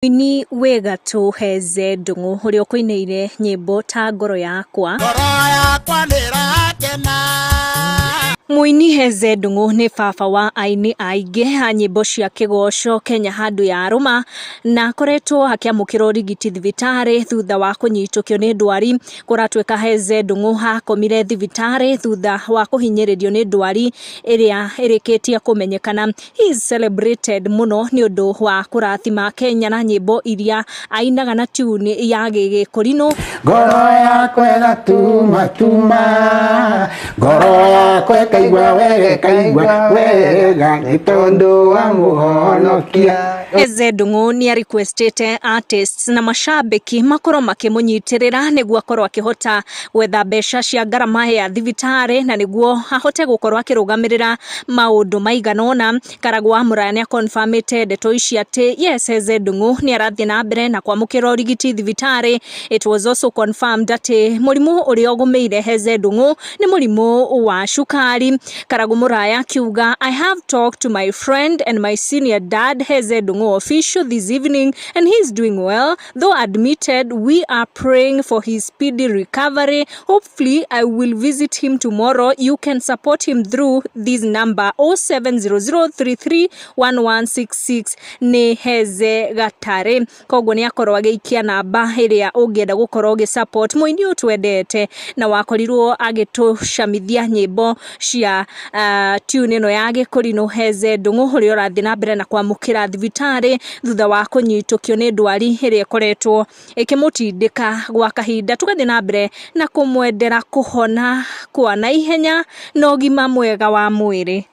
Mũini wĩ gatũ Heze Ndung'u ũrĩa ũkũinĩire nyĩmbo ta Ngoro Yakwa. Ngoro yakwa nĩrakena. Mũini Heze Ndung'u nĩ baba wa aini aingĩ a nyĩmbo cia kĩgoco Kenya handũ ya rũma na akoretwo akĩamũkĩra ũrigiti thibitarĩ thutha wa kũnyitũkio nĩ ndwari. Kũratuĩka Heze Ndung'u akomire thibitarĩ thutha wa kũhinyĩrĩrio nĩ ndwari ĩrĩa ĩrĩkĩtie kũmenyekana. He is celebrated mũno nĩ ũndũ wa kũrathima Kenya na nyĩmbo iria ainaga na tune ya Gĩgĩkũrinũ. Ngoro yakwa ĩgatumatuma, ngoro yakwa ĩkaigua wega, ĩkaigua wega nĩ tondũ wa mũhonokia. Eze Ndung'u nĩ requestĩte artists na mashabiki makorwo makĩmũnyitĩrĩra nĩguo akorwo akĩhota gwetha mbeca cia ngarama ya thibitarĩ na nĩguo ahote gũkorwo akĩrũgamĩrĩra maũndũ maigana ũna. Karagũ wa Mũraya nĩ akonfamĩte ndeto ici atĩ yes, Heze Ndung'u nĩ arathiĩ na mbere na kwamũkĩra ũrigiti thibitarĩ. It was also confirmed atĩ mũrimũ ũrĩa ũgũmĩire Heze Ndung'u nĩ mũrimũ wa cukari. Karagũ Mũraya akiuga, I have talked to my friend and my senior dad Heze Ndung'u official this evening and he is doing well. Though admitted, we are praying for his speedy recovery. Hopefully, I will visit him tomorrow. You can support him through this number 0700331166 nĩ Heze Gatare. Koguo nĩ akorwo agĩikia namba ĩrĩa ũngĩenda gũkorwo ũgĩ support mũini ũyũ twendete na wakorirwo agĩtũcamithia nyĩmbo cia tune ĩno ya Gĩkũrinũ Heze Ndung'u ũrĩa ũrathiĩ na mbere na kwamũkĩra thibitarĩ thutha wa kũnyitũkio nĩ ndwari ĩrĩa ĩkoretwo ĩkĩmũtindĩka gwa kahinda. Tũgathiĩ na mbere na kũmwendera kũhona kwa naihenya na ũgima mwega wa mwĩrĩ.